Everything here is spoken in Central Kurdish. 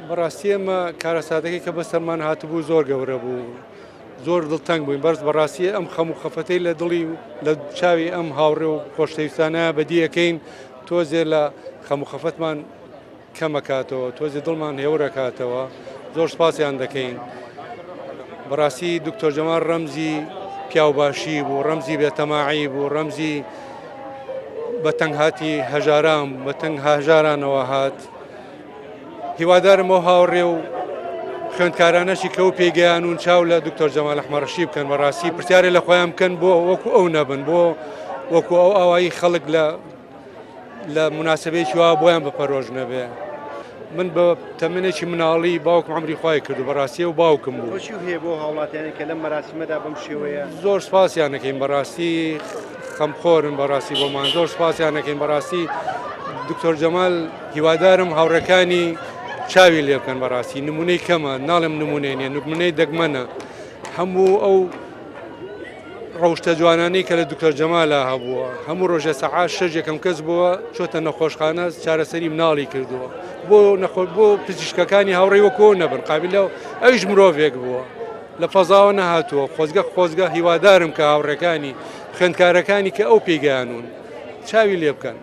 بەڕاستی ئێمە کارەساتەکەی کە بەسەرمان هاتبوو زۆر گەورە بوو زۆر دڵتەنگ بووین بەرز بەڕاستی ئەم خەم و خەفەتەی لە دڵی و لە چاوی ئەم هاوڕێ و خۆشەویستانە بەدیەکەین تۆزێ لە خەم و خەفەتمان کەمەکاتەوە تۆزێ دڵمان هێورەکاتەوە زۆر سپاسیان دەکەین بەڕاستی دکتۆر جەمال ڕەمزی پیاوباشی بوو ڕەمزی بێتەماعی بوو ڕەمزی بە تەنگهاتی هەژاران بە تەنگ هەژارانەوە هات هیوادارم ئەو هاوڕێ و خوێندکارانەشی کە و پێگەیانون چاو لە دکتۆر جەمال ئەحمەڕەشی بکەن بەڕاستی پرسیارێ لە خۆیان بکەن بۆ وەکو ئەو نەبن بۆ وەکو ئەو ئاوایی خەڵک لە لە مناسبەیەکی وا بۆیان بە پەرۆش نەبێ من بە تەمنێکی مناڵی باوکم عمری خوای کردو بەڕاستی و باوکم بوو چی هەیە بۆ هاوڵاتیانی کە لەم مەراسیمەدا بەم شێوەیە زۆر سپاسیانەکەین بەڕاستی خەمخۆرن بەڕاستی بۆمان زۆر سپاسیانەکەین بەڕاستی دکتۆر جەمال هیوادارم هاوڕێکانی چاوی لێ بکەن بەڕاستی نمونەی کەمە ناڵێم نمونەی نیە نمونەی دەگمەنە هەموو ئەو ڕەوشتە جوانانەی کە لە دکتۆر جەمالا هەبووە هەموو ڕۆژێ سەعات شەش یەکەم کەس بووە چۆتە نەخۆشخانە چارەسەری مناڵی کردووە بۆ نەخۆ بۆ پزیشکەکانی هاوڕێی وەکۆ نەبن قابل لەو ئەویش مرۆڤێک بووە لە فەزاوە نەهاتووە خۆزگە خۆزگە هیوادارم کە هاوڕێکانی خوێندکارەکانی کە ئەو پێگەیانون چاوی لێ بکەن.